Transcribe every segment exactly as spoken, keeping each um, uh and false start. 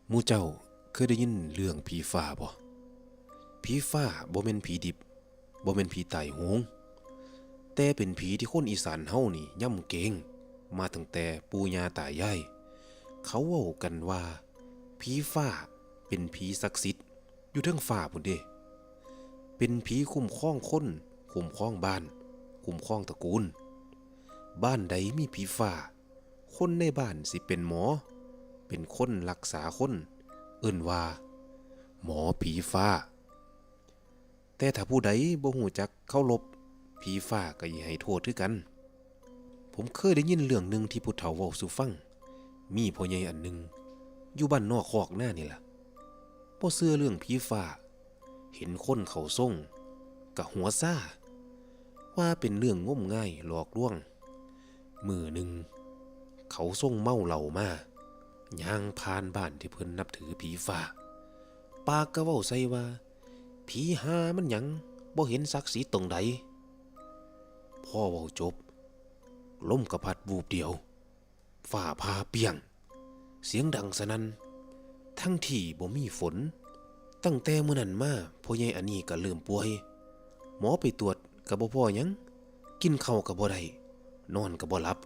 หมู่เจ้าเคยได้ยินเรื่องผีฟ้าบ่? ผีฟ้าบ่แม่นผีดิบ บ่แม่นผีตายโหง แต่เป็นผีที่คนอีสานเฮานี่ยำเกรงมาตั้งแต่ปู่ย่าตายาย เขาเว้ากันว่าผีฟ้าเป็นผีศักดิ์สิทธิ์อยู่เทิงฟ้าพุ้นเด้ เป็นผีคุ้มครองคน คุ้มครองบ้าน คุ้มครองตระกูล บ้านใดมีผีฟ้า คนในบ้านสิเป็นหมอ เป็นคนรักษาคน เอิ้นว่าหมอผีฟ้า แต่ถ้าผู้ใดบ่ฮู้จักเคารพผีฟ้าก็อย่าให้โทษคือกัน ผมเคยได้ยินเรื่องหนึ่งที่ผู้เฒ่าเว้าสู่ฟัง มีพ่อใหญ่อันหนึ่งอยู่บ้านนอกคอกนานี่ล่ะ บ่เชื่อเรื่องผีฟ้า เห็นคนเข้าทรงก็หัวซ่า ว่าเป็นเรื่องงมงายหลอกลวง มื้อหนึ่ง เขาทรงเมาเหล้ามา ย่างผ่านบ้านที่เพิ่นนับถือผีฟ้า ปากก็เว้าใส่ว่า ผีห่ามันหยัง บ่เห็นศักดิ์สิทธิ์ตรงใด พอเว้าจบ ลมก็พัดวูบเดียว ฟ้าผ่าเปรี้ยง เสียงดังสนั่น ทั้งที่บ่มีฝน ตั้งแต่มื้อนั้นมา พ่อใหญ่อันนี้ก็เริ่มป่วย หมอไปตรวจก็บ่พ้อหยัง กินข้าวก็บ่ได้ นอนก็บ่หลับ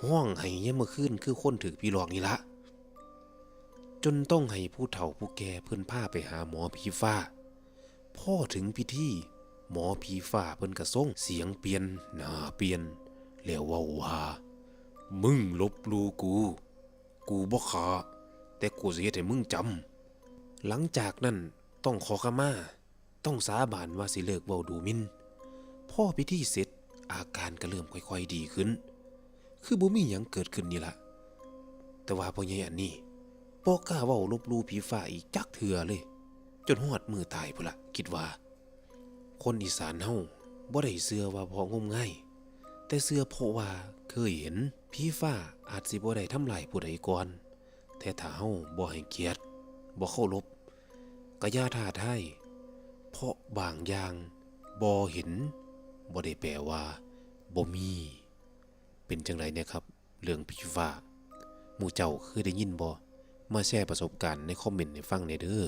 ฮ้องไห้ยามมื้อคืนคือคนถืกผีหลอกนี่ละ จนต้องให้ผู้เฒ่าผู้แก่เพิ่นพาไปหาหมอผีฟ้า พอถึงพิธี หมอผีฟ้าเพิ่นก็ทรงเสียงเปลี่ยน หน้าเปลี่ยน แล้วเว้าว่า มึงลบหลู่กู กูบ่ฆ่า แต่กูสิเฮ็ดให้มึงจำ หลังจากนั้นต้องขอขมา ต้องสาบานว่าสิเลิกเว้าดูหมิ่น พอพิธีเสร็จ อาการก็เริ่มค่อยๆดีขึ้น คือบ่มีหยังเกิดขึ้นนี่ละ แต่ว่าพ่อใหญ่อันนี้บ่กล้าเว้าลบหลู่ผีฟ้าอีกจักเทื่อเลย จนฮอดมื้อตายพุ้นละ คิดว่า คนอีสานเฮาบ่ได้เชื่อว่าเพราะงมงาย แต่เชื่อเพราะว่าเคยเห็น ผีฟ้าอาจสิบ่ได้ทำร้ายผู้ใดก่อน แต่ถ้าเฮาบ่ให้เกียรติ บ่เคารพ ก็อย่าท้าทาย เพราะบางอย่างบ่เห็น บ่ได้แปลว่าบ่มี เป็นจั่งใดแหน่ครับ เรื่องผีฟ้า หมู่เจ้าเคยได้ยินบ่? มาแชร์ประสบการณ์ในคอมเมนต์ให้ฟังแหน่เด้อ